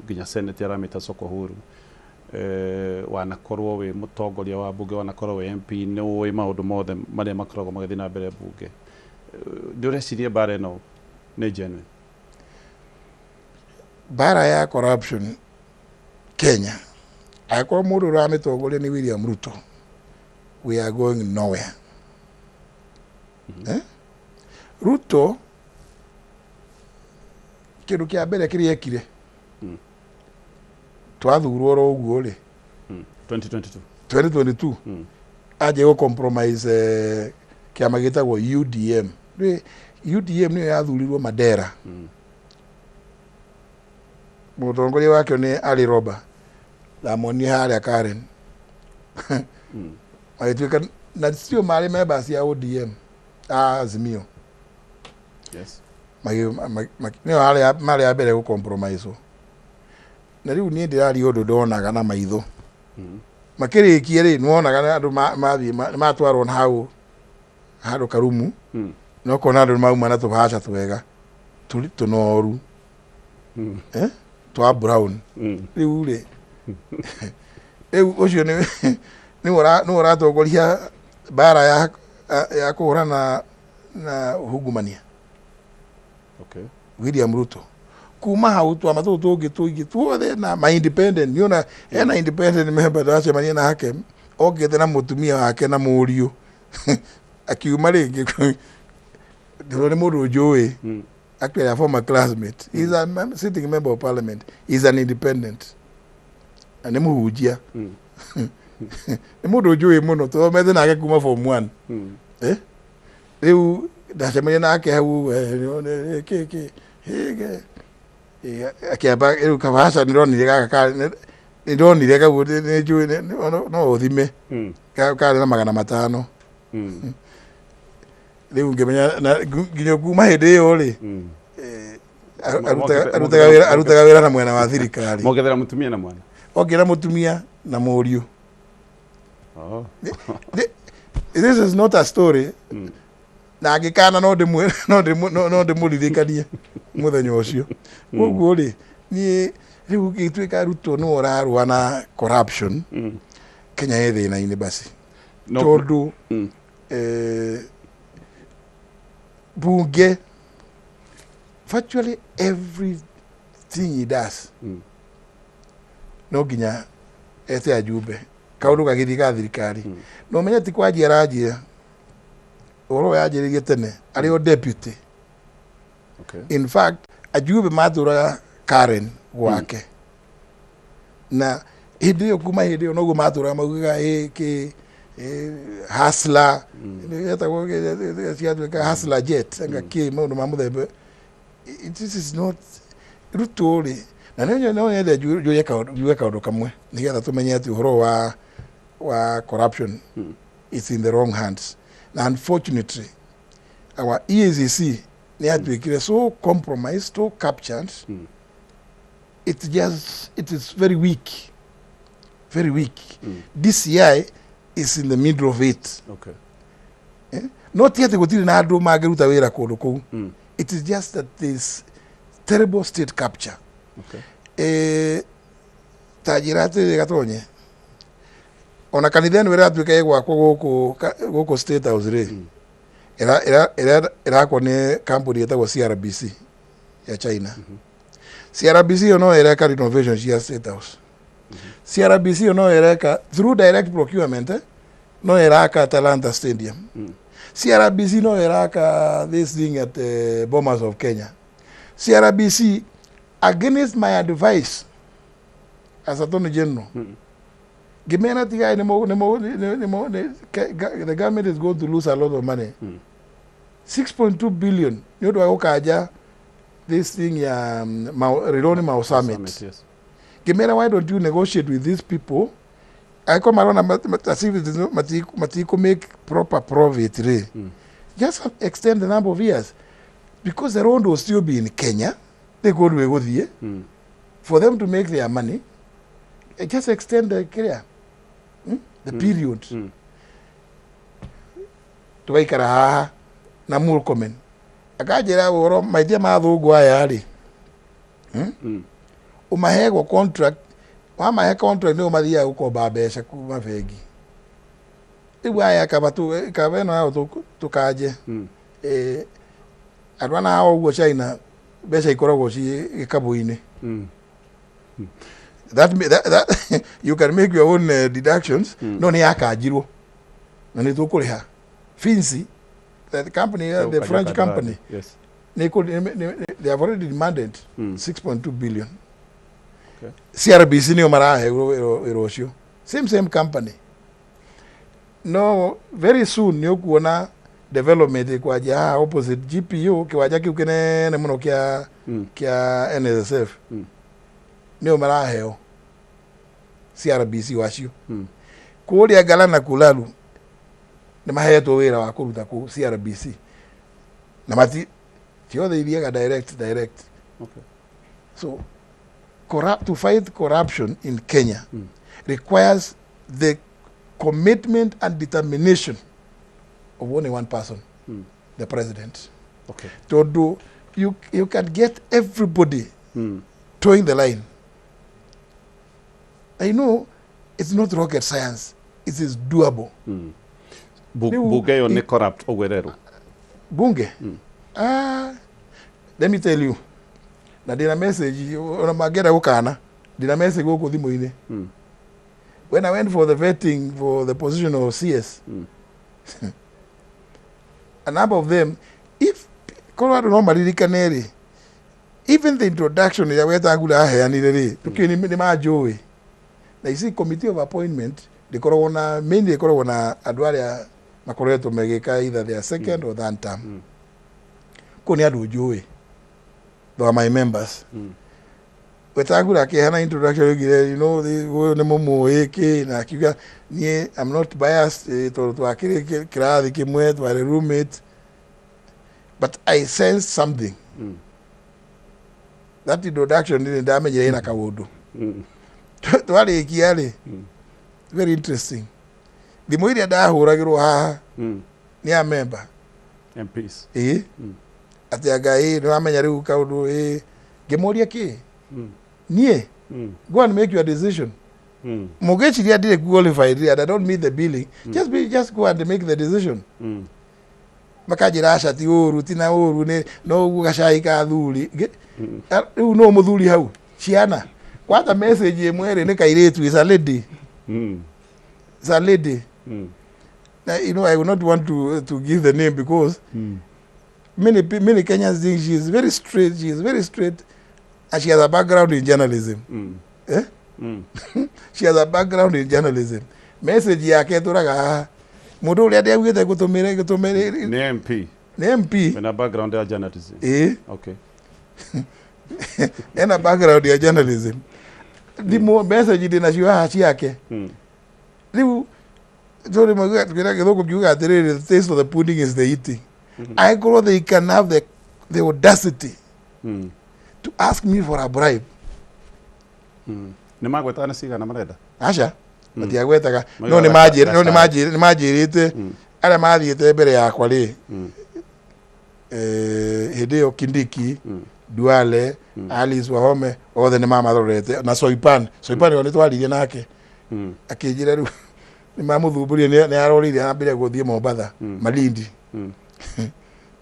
Nginya Senate aramĩta soko huru. Wanakorwo wĩ mũtongoria wa bunge, wanakorwo wĩ MP, nĩ ũĩ maũndũ mothe marĩa makoragwo magĩthiĩ na mbere bunge. Nĩ ũreciria mbara ĩno nĩ genuine? Mbara ya corruption Kenya, angĩkorwo mũndũ ũramĩtongoria nĩ William Ruto, we are going nowhere. Eh? Ruto kĩndũ kĩa mbere kĩrĩa ekire twathurwo oro ũguo rĩ, 2022. 2022, anjie gũ compromise kĩama gĩtagwo UDM. Rĩ UDM nĩyo yathurirwo Mandera. Mũtongoria wakĩo nĩ Ali Roba, ndamuonire harĩa Karen. Magĩtuĩka na still marĩ members ya ODM, a Azimio. Nĩo marĩ a mbere gũ compromise. Na rĩu niĩ ndĩraria ũndũ ndonaga na maitho. Makĩrĩkia rĩ, nĩwonaga andũ mathiĩ matwarwo na hau handũ karumu, na ũkona andũ mauma na tũbaca twega tũri tũnoru, eh? Twa brown. Rĩu rĩ, rĩu ũcio nĩwe ũratongoria mbara ya kũhũrana na ungumania. William Ruto kuma hau twama tũtũ tũngĩ tũingĩ tuothe na ma independent, niona ena independent member ndacemania nake okĩte na mũtumia wake na mũriũ, akiuma rĩngĩ ndĩrona nĩ mũndũ njũĩ. Actually a former classmate. He's a sitting member of parliament. He's an independent na nĩ mũhunjia. Nĩ mũndũ njũĩ mũno, tũthomete nake kuma form one. Eh? Rĩu ndacemania nake hau, kĩ kĩ akĩamba rĩu kabaca nĩndonire gaka nĩndonire kau nĩ njũĩ no ũthime. Karĩ na 500. Rĩu ngĩmenya na nginya kuma hĩndĩ ĩyo rĩ, arutaga wĩra na mwena wa thirikari. Mongethera mũtumia na mwana. Ongera mũtumia na mũriũ. This is not a story. Na angĩkana no ndĩmũririkanie mũthenya ũcio. Koguo rĩ, niĩ rĩu gĩtuĩka Ruto nĩwe ũrarũa na corruption, Kenya ĩ thĩna-inĩ basi. No, tondũ bunge, virtually everything he does, no nginya ete ajumbe kaũndũ gagĩthiĩ ga thirikari. No menye ti kwanjia aranjia, ũhoro ũyũ yanjĩrĩirie tene arĩ o deputy. In fact, ajumbe matũraga Karen gwake na hĩndĩ ĩyo, kuma hĩndĩ ĩyo noguo matũraga maugaga ĩ kĩ hustler etagwo ciatuĩka hustler jet anga kĩ maũndũ ma mũthemba. This is not Ruto rĩ. Na nĩ no nyende njurie kaũndũ, njuge kaũndũ kamwe nĩgetha tũmenye atĩ ũhoro wa corruption is in the wrong hands. Na unfortunately our EACC nĩ yatuĩkire so compromised, so captured. It is very weak, very weak. DCI is in the middle of it. No ti atĩ gũtirĩ na andũ mangĩruta wĩra kũndũ kũu. It is just that there is terrible state capture. Ta njĩra atĩrĩrĩ gatonye, ona kanitha ĩno ĩratuĩka ĩgwakwo gũkũ gũkũ State House rĩ, ĩrakwo nĩ kambuni ĩtagwo CRBC ya China. CRBC ĩyo no ĩreka renovation cia State House. CRBC ĩyo no ĩreka through direct procurement, no ĩraka Talanta Stadium. CRBC no ĩraka this thing at Bomas of Kenya. CRBC, against my advice as Attorney General, ngĩmera tigai nĩ the government is going to lose a lot of money, 6.2 billion, nĩ ũndũ wa gũkanja this thing ya Rironi Mau Summit. Summit, yes. Ngĩmera, why don't you negotiate with these people? Angĩkorwo marona as if it is matiku make proper profit rĩ, just extend the number of years, because the road will still be in Kenya. Nĩ kũndũ ĩgũthiĩ for them to make their money. Just extend the kĩrĩa, The period. Tũgaikara haha na Murkomen akanjĩra ũhoro maithia ma thũngũ aya rĩ, Ũmaheagwo contract, wamahe contract nĩo mathiaga gũkomba mbeca kuma bengi. Rĩu aya kaba kaba ĩno yao tũkanje. Andũ ana hao ũguo China mbeca ikoragwo ciĩ gĩkabũ-inĩ. That you can make your own deductions. No nĩ yakanjirwo na nĩ tũkũrĩha Vinci, the company, the French company. They have already demanded 6.2 billion. CRBC nĩo maraheirwo wĩra ũcio, same company. No very soon nĩ ũkuona development ĩkwanjia haha opposite GPU, kĩwanja kĩu kĩnene mũno kĩa kĩa NSSF. Nĩo maraheo CRBC wacio. Kũrĩa Galana Kulalu nĩ mahetwo wĩra wa kũruta kũu CRBC na mati ciothe ithiaga direct. So to fight corruption in Kenya requires the commitment and determination of only one person, the president. Tondũ you can get everybody towing the line. I know it's not rocket science. It is doable. Bunge ĩyo nĩ corrupt ũguo ĩrerwo? Bunge? Ah, let me tell you. Na ndĩna message ona mangĩenda gũkana. Ndĩna message gũkũ thimũ-inĩ. When I went for the vetting for the position of CS, a number of them, if korwo andũ no maririkane rĩ, even the introduction ĩrĩa Wetangula aheanire rĩ, tũkĩũĩ nĩ manjũĩ. Na ici committee of appointment ndĩkoragwo na, mainly ĩkoragwo na andũ arĩa makoretwo magĩka either their second or third term. Kũu nĩ andũ njũĩ. They were my members. Wetangula akĩheana introduction oigire, ũyũ nĩ mũmũĩ kĩ, na akiuga niĩ I'm not biased, tondũ twakĩrĩ kĩrathi kĩmwe, twarĩ roommate, but I sense something. That introduction nĩ ndamenyire ĩna kaũndũ. Twarĩkia rĩ, very interesting, thimũ iria ndahũragĩrwo haha nĩ a member. MPs. Ĩĩ. Atĩ anga ĩ nĩ wamenya rĩu kaũndũ ĩ, ngĩmũria kĩ niĩ, go and make your decision. Mũngĩciria ndirĩ qualified and I don't meet the billing, just go and make the decision. Makanjĩra aca, ti ũru, ti na ũru, nĩ no ũguo gacai ka thuri. Rĩu no mũthuri hau ciana kwata message ĩmwe rĩ, nĩ kairĩtu, is a lady. Is a lady. Na I will not want to give the name because many Kenyans think she is very straight. She is very straight and she has a background in journalism. Eh? She has a background in journalism. Message yake tũraga haha mũndũ ũrĩa ndĩaugĩte gũtũmĩre gũtũmĩre. Nĩ MP? Nĩ MP. Wĩna background ya journalism? Ĩĩ. Ena background ya journalism. Thimũ message ndĩ nacio haha ciake. Rĩu tũrĩ mauga twĩra gĩthũngũ kiuga atĩrĩrĩ, "The taste of the pudding is the eating." Angĩkorwo they can have the audacity to ask me for a bribe. Nĩ magwetaga nĩ cigana marenda? Aca, matiagwetaga. No Maugaga nĩ no nĩ gacai. Nĩ manjĩrĩte arĩa mathiĩte mbere yakwa rĩ, hĩndĩ ĩyo Kindiki, Duale, Alice Wahome, othe nĩ mamathorete na Soipan. Soipan ĩyo nĩ twaririe nake. Akĩnjĩra rĩu nĩ mamũthumbũrire, nĩ arorire ambire gũthiĩ Mombatha, Malindi.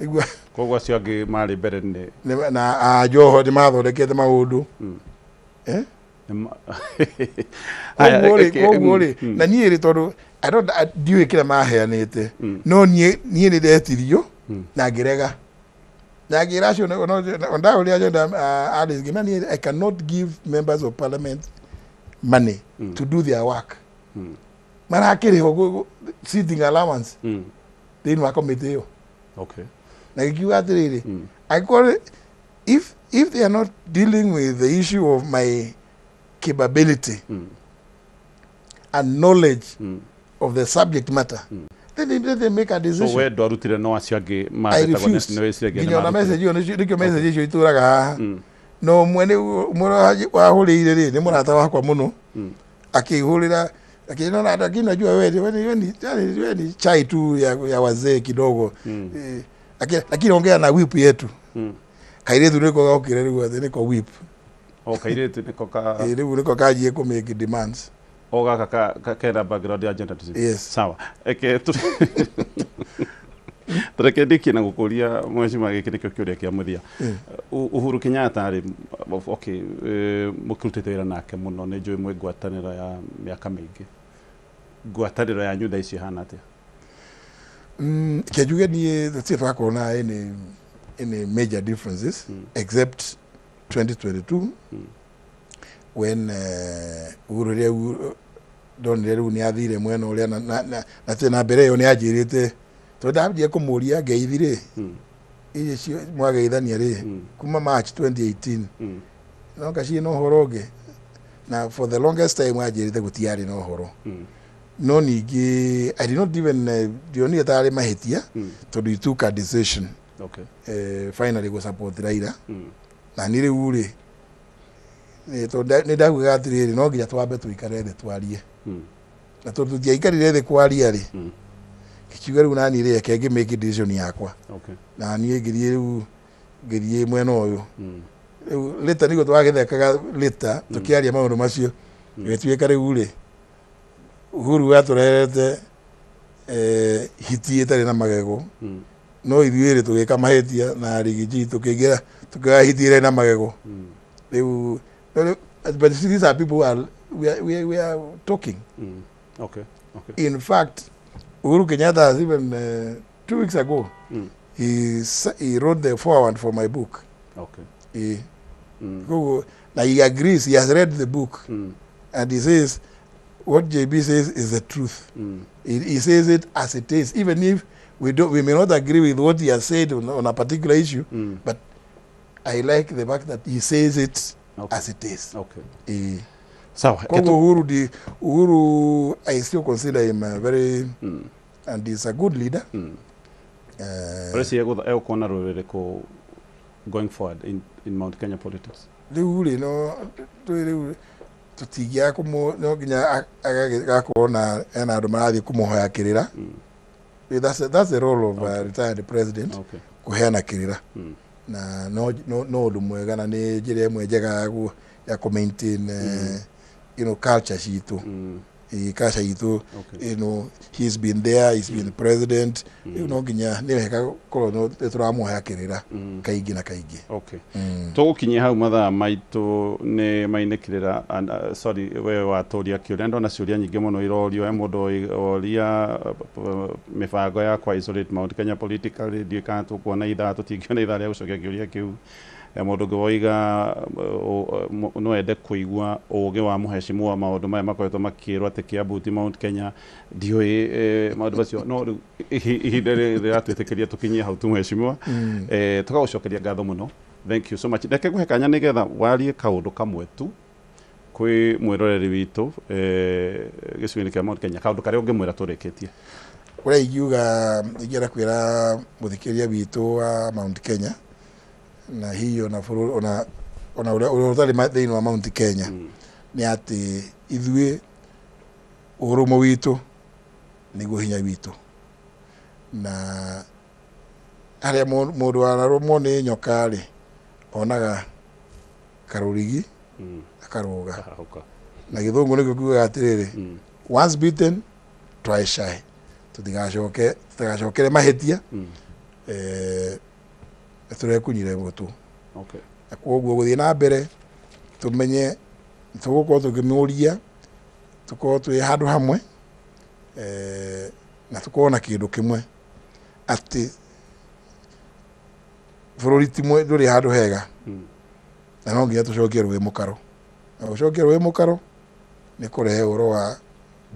Nĩguo. Koguo acio angĩ marĩ mbere nĩ na a Joho nĩ mathondekete maũndũ. Eh? Aya, Koguo rĩ, koguo rĩ, na niĩ rĩ, tondũ I don't ndiũĩ kĩrĩa maheanĩte, no niĩ nĩ ndetirio na ngĩrega na ngĩra acio ndahũrĩra acio Alice, ngĩmera niĩ I cannot give members of parliament money to do their work. Marakĩrĩhwo sitting allowance thĩinĩ wa committee ĩyo. Na gĩkiuga atĩrĩrĩ, angĩkorwo if they are not dealing with the issue of my capability and knowledge of the subject matter, then let them make a So decision. we ndwarutire, no acio angĩ I maretagwo refused. nĩ wĩciragia nĩ Nginya ona marutire. message ĩyo nĩkĩo message icio itũraga haha. No ũmwe nĩ ũmwe wahũrĩire rĩ, nĩ mũrata wakwa mũno, akĩhũrĩra akĩnona, lakini najua wewe ni chai tu ya wazee kidogo. Lakini ongea na whip yetu. Kairĩtu nĩko gokire rĩu atĩ nĩko whip. O kairĩtu nĩko ka Ĩ, rĩu nĩko kanjie kũ make demands. O gaka kena background ya journalism. Yes. Sawa, eke tũreke ndĩkie na gũkũria, mheshimiwa, gĩkĩ nĩkĩo kĩũria kĩa mũthia. Uhuru Kenyatta rĩ, okay, mũkĩrutĩte wĩra nake mũno, nĩ njũĩ mwĩ ngwatanĩro ya mĩaka mĩingĩ, ngwatanĩro yanyu thaa ici ĩhana atĩa? Ke njuge niĩ tũtirĩ twakorwo na any major differences except 2022 when Uhuru rĩrĩa ndonire rĩu nĩ athire mwena ũrĩa na na mbere ĩyo nĩ anjĩrĩte, tondũ ndambire kũmũria ngeithi rĩ, ici cio mwageithania rĩ kuma March 2018, no ngaciĩ na ũhoro ũngĩ, na for the longest time anjĩrĩte gũtiarĩ na ũhoro. No ningĩ I did not even ndionire tarĩ mahĩtia, tondũ he took a decision finally gũ support Raila. Na niĩ rĩu rĩ, tondũ nĩ ndaugaga atĩrĩrĩ, no nginya twambe tũikare thĩ twarie, na tondũ tũtiaikarire thĩ kwaria rĩ, ngĩkiuga rĩu naniĩ rĩ, reke ngĩ make decision yakwa. Na niĩ ngĩthiĩ rĩu ngĩthiĩ mwena ũyũ. Rĩu later nĩguo twagĩthekaga, later tũkĩaria maũndũ macio, gĩtuĩka rĩu rĩ, Uhuru atũrehete hiti ĩtarĩ na magego, no ithuĩ rĩ, tũgĩka mahĩtia na Riggy G, tũkĩingĩra tũkĩoya hiti ĩrĩ na magego. Rĩu no but you see, these are people who are we are talking. In fact, Uhuru Kenyatta has even 2 weeks ago he wrote the foreword for my book. Koguo, na he agrees, he has read the book and he says what JB says is the truth. He says it as it is, even if we may not agree with what he has said on a particular issue, but I like the fact that he says it as it is. Sawa. Koguo Uhuru, I still consider him a very and he's a good leader. Ũreciria egũkorwo na rũrĩ rĩrĩkũ going forward in Mount Kenya politics? Rĩu rĩ, no tũĩ rĩu tũtingĩaga kũmũ, no nginya agakorwo na ena andũ marathiĩ kũmũhoya kĩrĩra. That's the role of a retired president, kũheana kĩrĩra. Na no ũndũ mwega, na nĩ njĩra ĩmwe njega ya kũ maintain culture citũ. Culture itũ. He's been there, he's been president, rĩu no nginya nĩ wega korwo no nĩ tũramũhoya kĩrĩra kaingĩ na kaingĩ. Tũgũkinyia hau, mathaa maitũ nĩ mainĩkĩrĩra. And sorry, we watũria kĩũria, ndona ciũria nyingĩ mũno irorio. He mũndũ oria mĩbango ya kwa isolate Mount Kenya politically. Ndiũĩ kana tũkuona ithaa, tũtingĩona ithaa rĩa gũcokia kĩũria kĩu. He mũndũ ũngĩ woiga no ende kũigua ũgĩ wa mũhecimiwa maũndũ maya makoretwo makĩrwo atĩ Kiambu ti Mount Kenya. Ndiũĩ maũndũ macio, no rĩu ihinda rĩratwĩtĩkĩria tũkinyie hau tu, mũhecimiwa. Tũgagũcokeria ngatho mũno, thank you so much. Reke ngũhe kanya nĩgetha warie kaũndũ kamwe tu kwĩ mwĩroreri witũ gĩcigo-inĩ kĩa Mount Kenya, kaũndũ karĩa ũngĩmwĩra tũrĩkĩtie. Ũrĩa ingiuga, ingĩenda kwĩra mũthikĩrĩria witũ wa Mount Kenya, na hihi ona bũrũri ona ũrĩa ũtarĩ thĩinĩ wa Mount Kenya, nĩ atĩ ithuĩ ũrũmwe witũ nĩguo hinya witũ, na harĩa mũndũ wanarũmwo nĩ nyoka rĩ, onaga karũrigi akarũga. Kahũka. Na gĩthũngũ nĩkĩo kiugaga atĩrĩrĩ, "Once bitten, twice shy." Tũtigacoke, tũtigacokere mahĩtia. Tũrekunyire gũtũ. Na koguo gũthiĩ na mbere, tũmenye tũgũkorwo tũkĩmũria, tũkorwo twĩ handũ hamwe, na tũkorwo na kĩndũ kĩmwe, atĩ bũrũri ti ndũrĩ handũ hega, na no nginya tũcokie rũĩ mũkaro, na gũcokia rũĩ mũkaro nĩ kũrehe ũhoro wa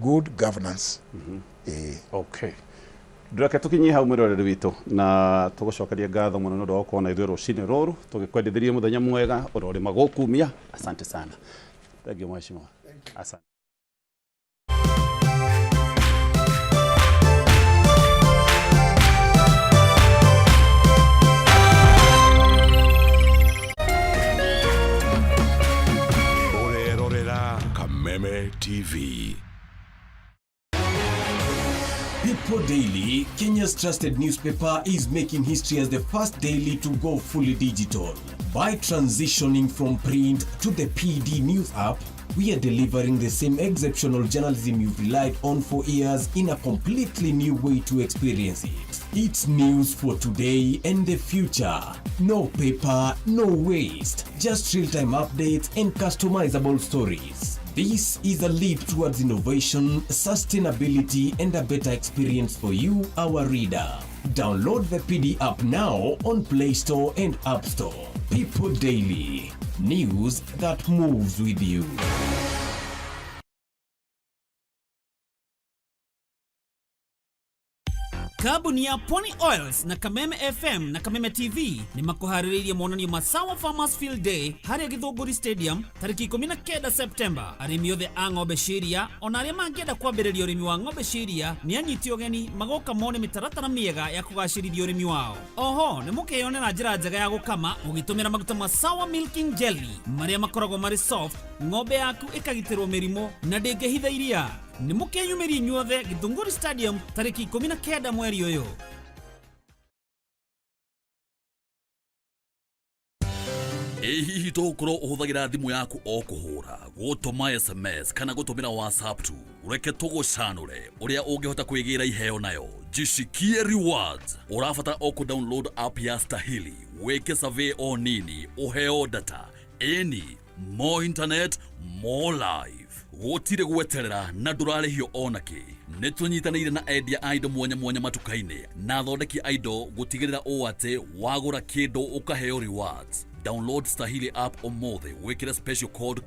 good governance. Ĩĩ. Okay, ndũreke tũkinyie hau, mwĩroreri witũ, na tũgũcokeria ngatho mũno nĩ ũndũ wa gũkorwo na ithuĩ rũcinĩ rũrũ. Tũgĩkwendithĩrie mũthenya mwega ũrorĩma gũkumia. Asante sana, thank you mheshimiwa, asante. Ũrerorera Kameme TV. People Daily, Kenya's trusted newspaper, is making history as the first daily to go fully digital. By transitioning from print to the PD News app, we are delivering the same exceptional journalism you've relied on for years in a completely new way to experience it. It's news for today and the future. No paper, no waste. Just real-time updates and customizable stories. This is a leap towards innovation, sustainability, and a better experience for you, our reader. Download the PD app now on Play Store and App Store. People Daily. News that moves with you. Kambuni ya Pony Oils na Kameme FM na Kameme TV nĩ makũharĩrĩirie monanio ma Sawa Farmers Field Day harĩa Gĩthũngũri Stadium tarĩki 19 Septemba. Arĩmi othe a ng'ombe cia iria ona arĩa mangĩenda kwambĩrĩria ũrĩmi wa ng'ombe cia iria nĩ anyiti ũgeni magoka mone mĩtaratara mĩega ya kũgacĩrithia ũrĩmi wao. Oho nĩ mũkeyonera njĩra njega ya gũkama ũgĩtũmĩra maguta ma Sawa Milking Jelly marĩa makoragwo marĩ soft, ng'ombe yaku ĩkagitĩrwo mĩrimũ na ndĩngĩhitha iria. Nĩ mũkeyumĩria inyuothe Gĩthũngũri Stadium tarĩki 19 mweri ũyũ. Ĩ hihi tũgũkorwo ũhũthagĩra thimũ yaku o kũhũra, gũtũma SMS kana gũtũmĩra WhatsApp tu? Reke tũgũcanũre ũrĩa ũngĩhota kwĩgĩra iheo nayo. Jishikie rewards. Ũrabatara o kũ-download app ya Stahili, wĩke survey o nini, ũheo data. Ĩni, more internet, more life. Gũtirĩ gweterera na ndũrarĩhio ona kĩ. Nĩ tũnyitanĩire na endia a indo mwanya mwanya matuka-inĩ na athondeki a indo gũtigĩrĩra ũũ atĩ wagũra kĩndũ ũkaheo rewards. Download Stahili app ũmũthĩ, wĩkĩre special code.